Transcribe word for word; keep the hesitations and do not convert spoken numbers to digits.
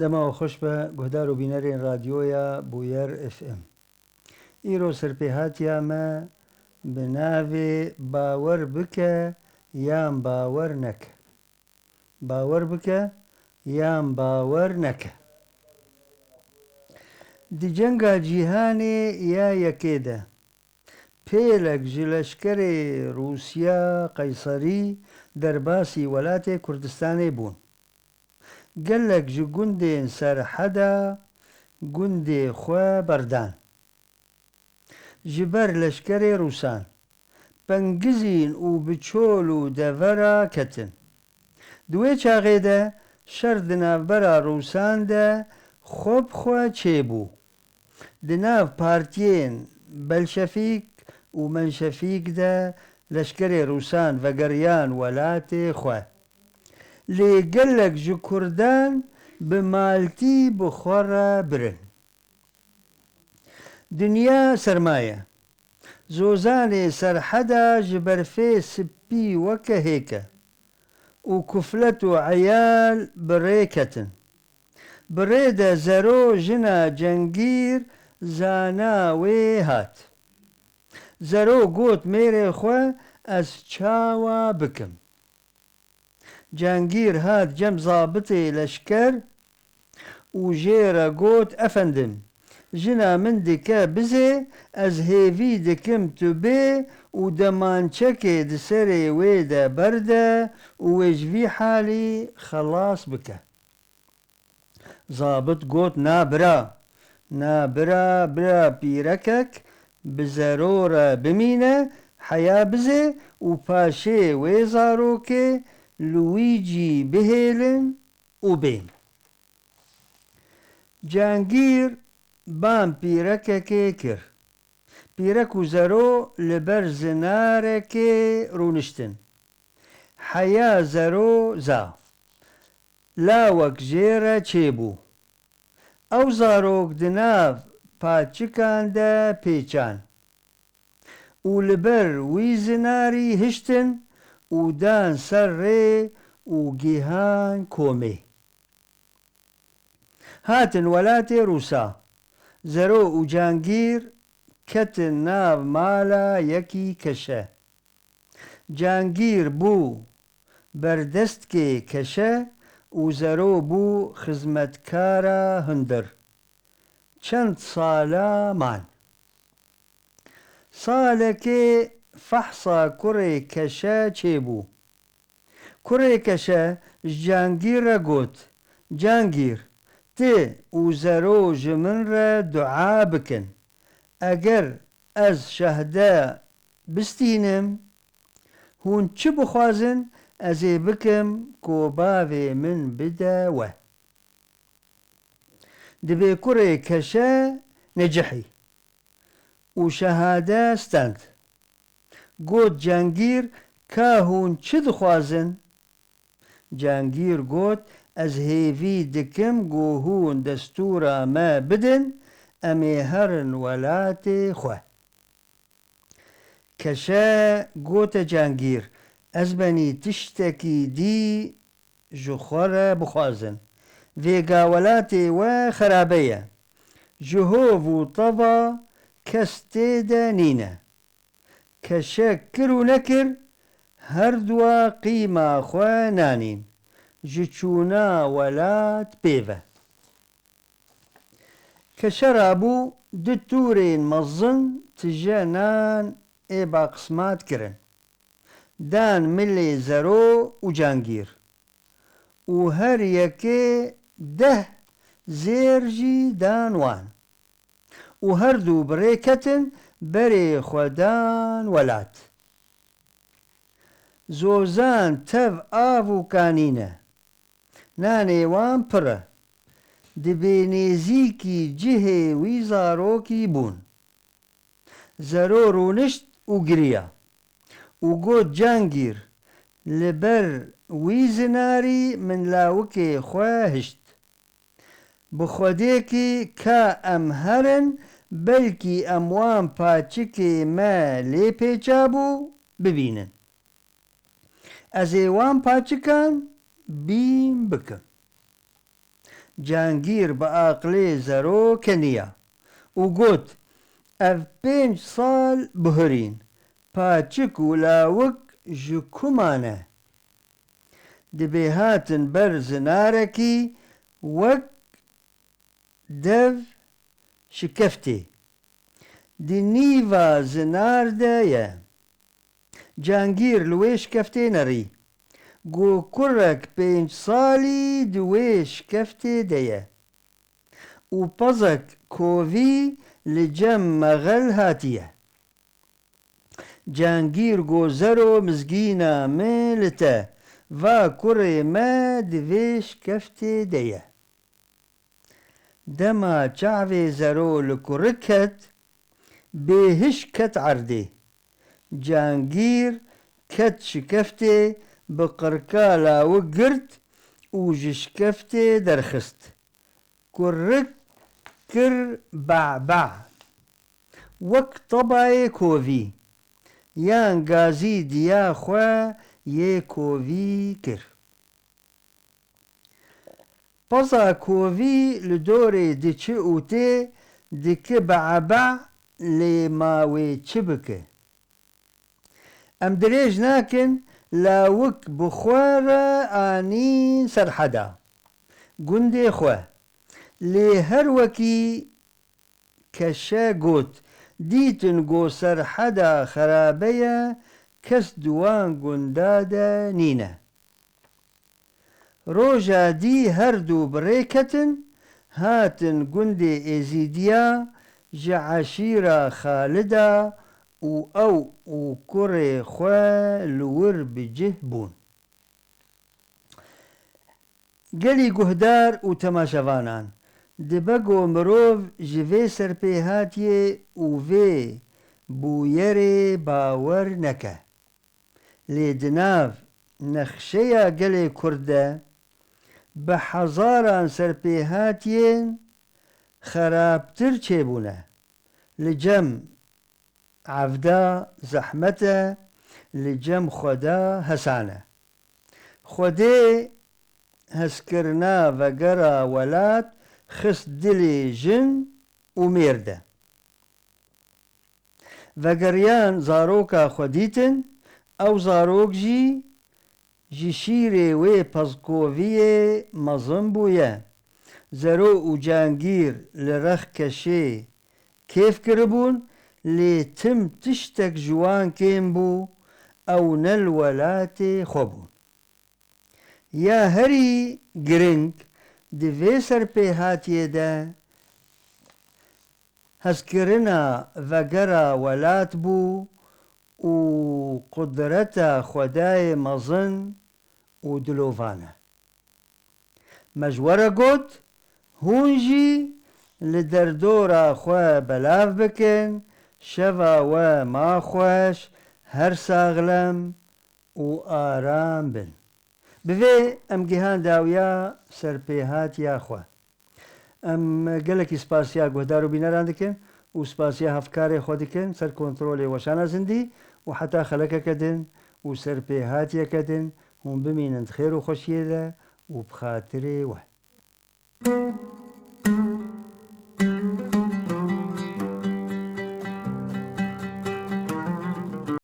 Dema we xweş be, guhdar û bînerên Radyoya Bûyer F M. Îro serpêhatiya me bi navê Bawer bike yan bawer neke. Bawer bike yan bawer neke. Di cenga cîhanê ya yekê de pêlek ji leşkerê Rûsya Qeyserî derbasî welatê Kurdistanê bûn. Gelek ji gundên Serheda gundê xwe berdan. Ji ber leşkerê Rûsan, pengizîn û bi çol û devera ketin. Di wê çaxê de şer di navbera Rûsan de xwe bi xwe çêbû. Di nav partiyên Belşefîk û Menşefîk de leşkerê Rûsan vegeriyan welatê xwe. Lê gelek ji Kurdan bi maltî bi xwe re birin. Dinya sermaye. Zozanê Serheda ji berfê spî weke hêk e û kuflet û eyal bi rê ketin. Bi rê de Zero jina Cengîr zana wê hat. Zero got mêrê xwe, ez çawa bikim? Cengîr hat cem zabitê leşker û jê re got, efendim, jina min dike bizê, ez hêvî dikim tu bê û demançekê di serê wê de berde û wê ji vî halî xelas bike. Zabit got, na bira, na bira, bira pîrekek bi Zero re bimîne, heya bizê û paşê wê zarokê Luîcî bihêlin û bên. Cengîr ban pîrekekê kir. Pîrek û Zero li ber zinarekê rûniştin. Heya Zero za. Lawek jê re çêbû. Ew zarok di nav paçikan de pêçan û li ber wî zinarî hiştin û dan ser rê û gihan komê. Hatin welatê Rûsa. Zero û Cangîr ketin nav mala yekî keşe. Cangîr bû berdestkê keşe û Zero bû xizmetkara hundir. Çend sala man. Salekê fehsa kurê keşe çêbû. Kurê keşe ji Cangîr re got, Cangîr, tu û Zero ji min re dua bikin. Eger ez şehde bistînim, hûn çi bixwazin, ez ê bikim ku bavê min bide we. Dibê kurê keşe necihî û şehade stend. Got Cengîr, ka hûn çi dixwazin? Cengîr got, ez hêvî dikim ku hûn destûra me bidin, em ê herin welatê xwe. Keşe gote Cangîr, ez benî tiştekî dî ji xwe re bixwazin. Vêga welatê we xerabe ye. Ji hov û teva kes tê de nîne. Keşe kir û nekir, her dua qîma xwe nanîn. Ji çûna welat pê ve. Keşe rabû du tûrên mezin tije nan ê baqismat kirin. Dan milê Zero û Cangîr. Û her yekê deh zêr jî dan wan. Û her du bi rê ketin berê xwe dan welat. Zozan tev av û kanî ne. Nanê wan pir e. Dibê nêzîkî cihê wî zarokî bûn. Zero rûnişt û giriya. Û got, Cangîr, li ber wî zinarî min lawikê xwe hişt. Bi Xwedêkî ka em herin, belkî em wan paçikê me lê pêçabû bibînin. Ez ê wan paçikan bîn bikim. Cangîr bi aqilê Zero keniya û got, "Ev pênc sal bihurîn, paçik û lawik ji ku mane?" Dibê hatin ber zinarekî wek dev şikeftê. Di nîva zinar de ye. Cangîr li wê şikeftê nerî. Got, "Kurek pênc salî di wê şikeftê de ye û pezek kovî li cem mexel hatiye." Cangîr got, "Zero, mizgîna min li te, va kurê me di vê şikeftê de ye." Dema çavê Zero li kurik ket, bêhiş ket erdê. Cangîr ket şikeftê, bi qirka lawik girt û ji şikeftê derxist. Kurik kir ba'ba. Wek tebayê kovî, yan gazî diya xwe yê kovî kir. Peza kovî li dorê diçi û tê diki ba'ba, lê ma wê çi bike? Em dirêj nakin, lawik bi xwe re anîn serheda gundê xwe. Lê her wekî keşe got, dîtin ku serheda xerabe ye, kes di wan gunda de nîne. Roja dî her du bi rê ketin, hatin gundê Êzîdiya ji eşîra Xalida û ew û kurê xwe li wir bi cih bûn. Gelî guhdar û temaşevanan, dibe ku mirov ji vê serpêhatiyê û vê bûyerê bawer neke. Lê di nav nexşeya gelê Kurd de bi hezaran serpêhatiyên xerabtir çêbûne. Li cem evda zehmet e, li cem Xweda hesan e. Xwedê hezkirina vegera welat xist dilê jin û mêr de. Vegeriyan zaroka xwe dîtin, ew zarok jî ji şîrê wê pezkoviyê mezin bûye. Zero û Cangîr li rex keşê kêf kiribûn, lê tim tiştek ji wan kêm bû, ew ne li welatê xwe bûn. Ya herî giring di vê serpêhatiyê de hezkirina vegera welat bû û qudreta Xwedayê mezin û dilovan e. Me ji we re got, hûn jî li derdora xwe belav bikin, şeva we ma xweş, her saxlem û aram bin. Bi vê em gihan dawiya serpêhatiya xwe. Em gelekî spasiya guhdar û bîneran dikin û spasiya hevkarê xwe dikin ser kontrolê weşana zindî û heta xelekeke din û serpêhatiyeke din hûn bimînin di xêr û xweşiyê de û bi xatirê we.